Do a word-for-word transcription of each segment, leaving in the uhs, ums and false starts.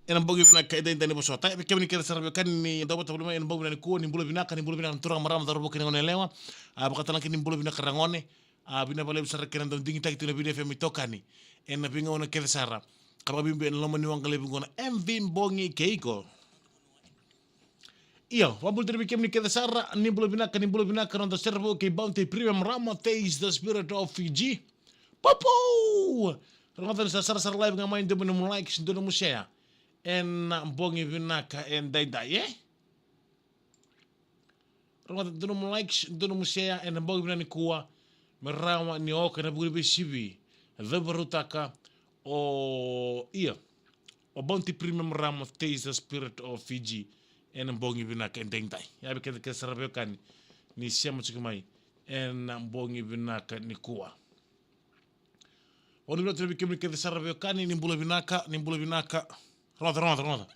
Ena bogi vinaka edaidai ni vosota. Vei kemuni kece sara veiwekani ni dau vata voli mai ena bogi vinaka nikua, ni bula vinaka, ni bula vinaka na turaga, marama, cauravou kei na goneyalewa. A, vakatalega kina ni bula vinaka ragone. A, vinaka vakalevu sara kei na dau digitaki tu na Viti F M itokani ena veigauna kece sara. Ka vakabibi ena loma ni waqa levu qo na M V Bogi Kei Iko. Io, vakabula tale vei kemuni kece sara, ni bula vinaka, ni bula vinaka, na noda sere vou kei Bounty Premium Rum, Taste the Spirit of Fiji. Popo! Rogoca ni sa sarasara live ga mai, dua na nomu like, dua na nomu share. Ena bogi vinaka edaidai, e? Rogoca, dua na nomu like, dua na nomu share, ena bogi vinaka nikua. Me rawa ni oka na vuku ni veisivi. Cau varautaka o, ia, o Bounty Premium Rum, Taste the Spirit of Fiji. Ena bogi vinaka edaidai. Ia vei keda kece sara veiwekani ni sema tiko mai ena bogi vinaka nikua. Au ni vinaka tu vei kemuni kece sara veiwekani, ni bula vinaka, ni bula vinaka. Rogoca, rogoca, rogoca.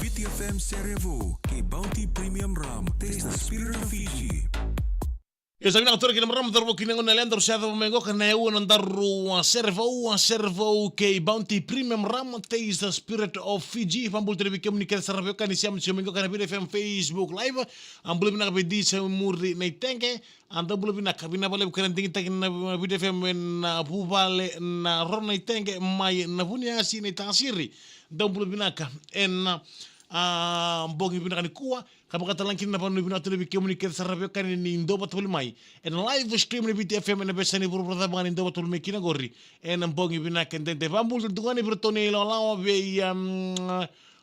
Viti F M sere vou kei Bounty Premium Rum, Taste the Spirit of Fiji. Io, sa vinaka tu na kena marama, cauravou kei na goneyalewa, daru sa yaco mai qo ka na yaua na nodaru, a, sere vou, a, sere vou kei Bounty Premium Rum, Taste the Spirit of Fiji. Vakabula tale vei kemuni kece sara veiwekani ni sema tiko mai qo ka na Viti F M Facebook Live. A, bula vinaka vei D J Muri Naitege. A, dou bula vinaka, vinaka vakalevu kei na digitaki na Viti F M ena vuvale na Roro Naitege mai na Vuniasi Naitasiri. Dou bula vinaka ena, a, bogi vinaka nikua. Ka vakatalega kina na vakanuinui vinaka tu vei kemuni kece sara veiwekani ni dau vata voli mai ena live stream ni Viti F M ena veiyasai ni vuravura cava ga ni dau vata voli mai kina qori. Ena bogi vinaka edaidai, vakabula tale tu ga ni vei iratou na ilawalawa vei, um,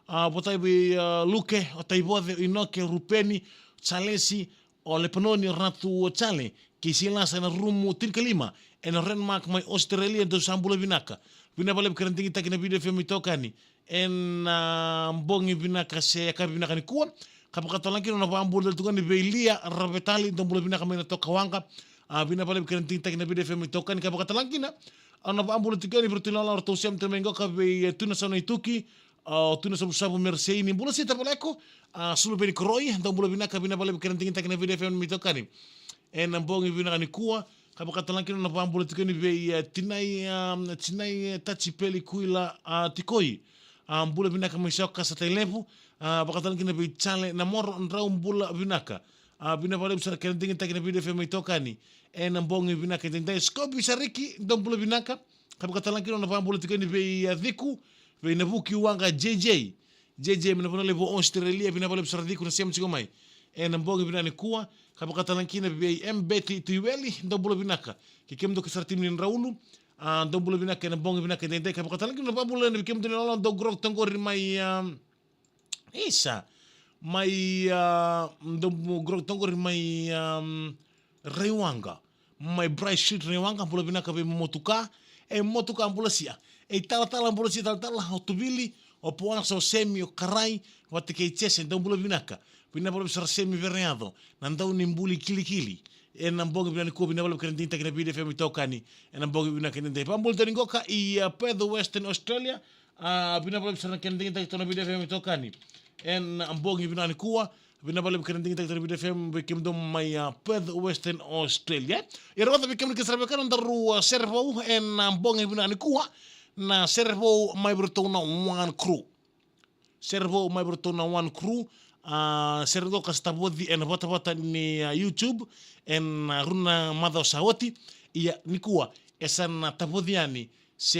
a, vata vei, a, Luke, o Taivoce, o Inoke, o Rupeni, o Jalesi, o Lepanoni, o Ratu, o Jale kei Silasa ena rumu tinikalima ena Renmark mai Australia, dou sa bula vinaka. Vinaka vakalevu kei na digitaki na Viti F M itokani ena, a, bogi vinaka se yakavi vinaka nikua. Ka vakatalega kina na vakabula tale tu ga ni vei Lia Ravetali, dou bula vinaka mai na Tokawaqa. A, vinaka vakalevu kei na digitaki na Viti F M itokani. Ka vakatalega kina na vakabula tiko yani vei iratou na ilawalawa ratou sema tiko mai qo ka vei, e, Tuna Sauna Ituki, a, o Tuna Savusavu Mersei, ni bula sita valeko, a, Suluveni Koroi, dou bula vinaka, vinaka vakalevu kei na digitaki na Viti F M itokani ena bogi vinaka nikua. Ka vakatalega kina na vakabula tiko yani vei, e, Tinai, a, Tinai, e, Taci Peli Kuila, a, Tikoi. A, bula vinaka mai Saoka sa Tailevu. A, vakatalega kina vei Jale Namoro, drau bula vinaka. A, vinaka vakalevu sara kei na digitaki na Viti F M itokani ena bogi vinaka edaidai. Skopi Sariki, dou bula vinaka. Ka vakatalega kina na vakabula tiko yani vei, a, Ciku, vei Navuki Waqa, J J. J J mai na Vanua Levu o Australia, vinaka vakalevu sara Ciku na sema tiko mai ena bogi vinaka nikua. Ka vakatalega kina vei M Beti Tuiweli, dou bula vinaka. Kei kemudou kece sara timi ni Draulu, a, dou bula vinaka ena bogi vinaka edaidai. Ka vakatalega kina na vakabula yani vei kemudou na ilawalawa dou grog toka qori mai, a, isa, mai, a, dou grog toka qori mai, a, Raiwaqa, mai Bright Street Raiwaqa, bula vinaka vei Motuka. E Motuka, bula sia. E Talatala, bula sia Talatala, o Tuvili, o Poasa, o Semi, o Karai, vata kei Jese, dou bula vinaka. Vinaka vakalevu sara Semi Vereyaco, na dau ni buli kilikili. Ena bogi vinaka nikua, vinaka vakalevu kei na digitaki na Viti F M itokani ena bogi vinaka edaidai. Vakabula tale qo ka i, a, Perth, Western Australia. A, vinaka vakalevu sara kei na digitaki tu na Viti F M itokani ena bogi vinaka nikua. Vinaka vakalevu kei na digitaki tu na Viti F M vei kemudou mai, a, Perth, Western Australia. Ia rogoca vei kemuni kece sara veiwekani na nodaru, a, sere vou ena bogi vinaka nikua. Na sere vou mai vei iratou na One Crew. Sere vou mai vei iratou na One Crew. A, sere qo ka sa tavoci ena vatavata ni, a, YouTube ena, a, rua na macawa sa oti. Ia nikua e sa na tavoci yani se,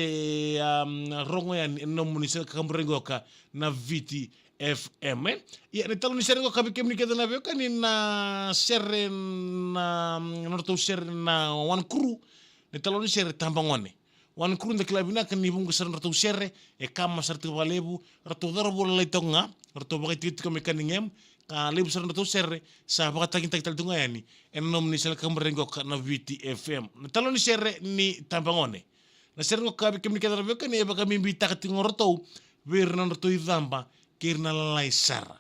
um, rogo yani ena nomuni sere kakaburaki qo ka na Viti F M, e. Ia na italanoa ni sere qo ka vei kemuni kece na veiwekani, na sere na, na nodratou sere na One Crew, na italanoa ni sere Tabagone. One Crew da kila vinaka ni vuqa sara nodratou sere, e kama sara tiko vakalevu, ratou cauravou lalai toka ga, ratou vakaitikotiko mai Cunningham, ka levu sara nodratou sere sa vakatagitaki tale tu ga yani ena nomuni sere kakaburaki qo ka na Viti F M. Na italanoa ni sere ni Tabagone. Na sere qo ka vei kemuni kece na veiwekani e vakabibitaka tiko ga o ratou vei ira na nodratou icaba kei ira na lalai sara.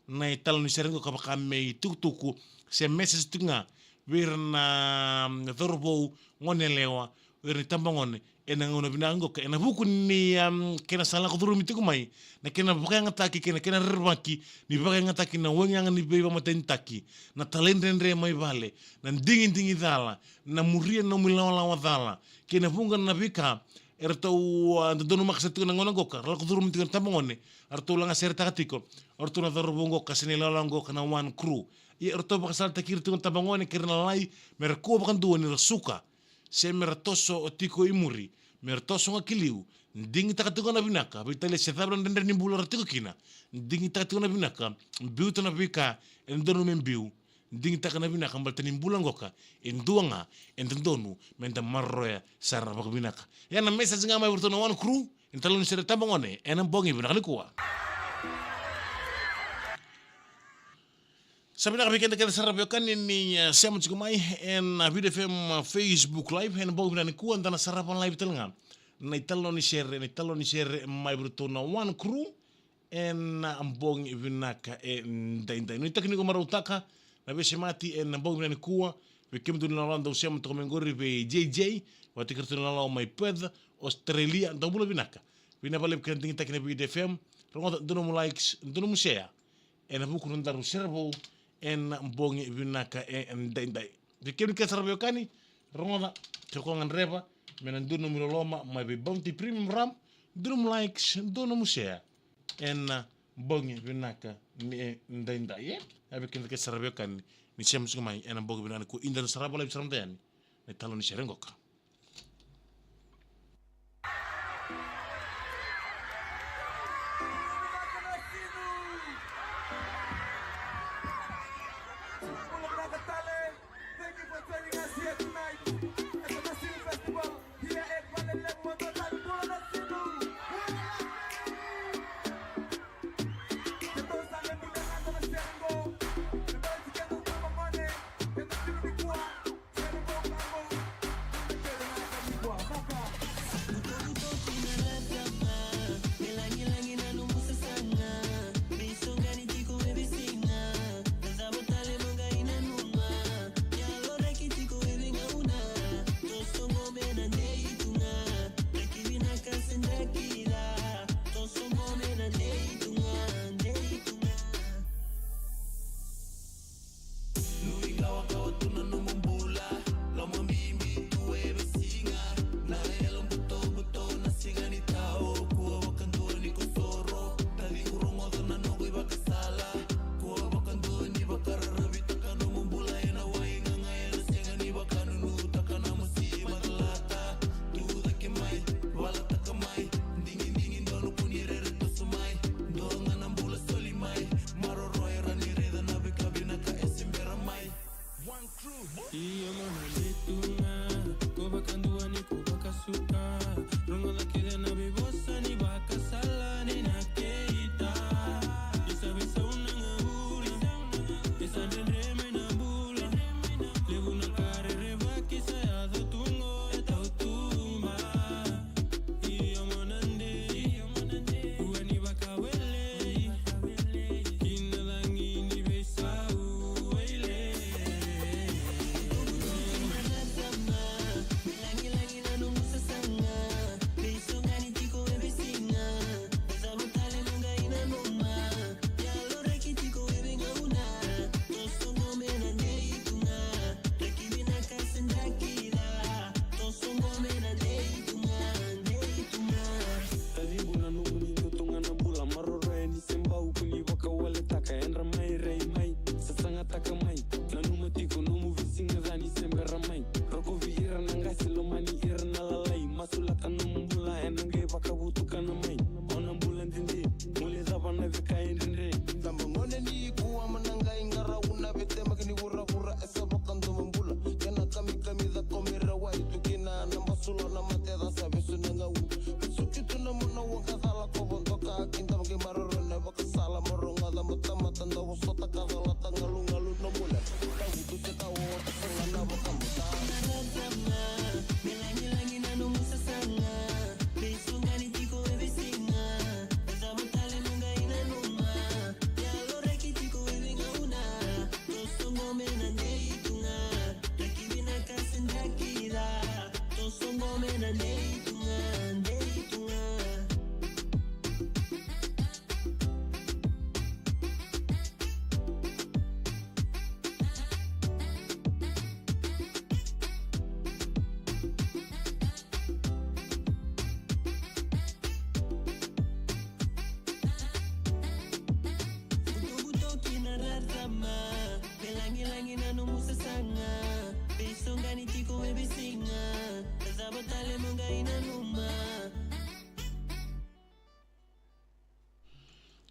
Na italanoa ni sere qo ka vaka me itukutuku se message tiko ga vei ira na, mm, cauravou, goneyalewa, o ira na itabagone ena gauna vinaka qo ka ena vuku ni, mm, kena sa lako curumi tiko mai na kena vakayagataki kei na kena rerevaki ni vakayagataki na waigaga ni veivakamatenitaki, na talaidredre mai vale, na digidigi cala, na muria na nomu ilawalawa cala kei na vuqa na veika eratou, ah, dodonumaka sara tiko na gauna qoka, ra lako curuma tiko na tabagone, eratou laga seretaka tiko o ratou na cauravou qoka se na ilawalawa qoka na One Crew. Ia eratou vakasalataki ira tiko na tabagone kei ira na lalai me ra kua vakadua ni ra suka se me ra toso tiko i muri, me ra toso ga ki liu. Digitaka tiko na vinaka, veitalia se cava na dredre ni bula ra tiko kina. Digitaka tiko na vinaka, biuta na veika e dodonu me biu. Digitaka na vinaka baleta ni bula qoka e dua ga e dodonu me da maroroya sara vakavinaka. Ia na message ga mai vei ratou na One Crew, e na italanoa ni sere tabagone e na bogi vinaka nikua. Sa vinaka vei keda kece sara veiwekani ni, eh, sema tiko mai e na, eh, Viti F M, eh, Facebook Live e na bogi vinaka nikua. Da na sarava live tale ga na italanoa ni sere, na italanoa ni sere mai vei ratou na One Crew e na, eh, bogi vinaka edaidai. Nuitaki ni ko marautaka na veisemati e na bogi vinaka nikua. Vei kemudou na ilawalawa dou sema toka mai qori vei J J, vata kei ratou na ilawalawa mai Perth, Australia, dou bula vinaka. Vinaka vakalevu kei na digitaki na Viti F M. Rogoca, dua nomu likes, dua nomu share e na vuku ni nodaru sere vou e na bogi vinaka edaidai. Vei kemuni kece sara veiwekani, rogoca, ke o koya gadreva me na dua nomu iloloma mai vei Bounty Premium Rum, dua nomu likes, dua nomu share e na bogi vinaka ni edaidai, e? Ia vei keda kece sara veiwekani ni sema tiko mai e na bogi vinaka nikua, eda na sarava live sara mada yani na italanoa ni sere qoka.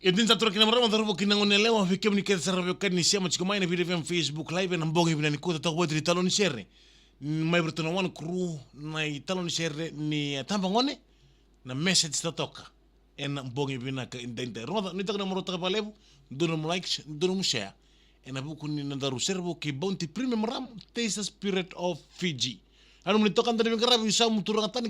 E dina sara, turaga kei na marama, cauravou kei na goneyalewa, vei kemuni kece sara vei kemuni ni sema tiko mai na Viti F M Facebook Live ena bogi vinaka nikua, totoka vata ni talanoa ni sere. Mai vei iratou na One Crew na italanoa ni sere ni, eh, tabagone, na message totoka ena bogi vinaka edaidai. Rogoca, nuitaka ni marautaka vakalevu, dua nomu likes, dua nomu share. Ena vuku ni nodaru sere vou kei Bounty Premium Rum, taste the spirit of Fiji. Nanuma ni toka dua na veiqaravi, sa mu turaga tani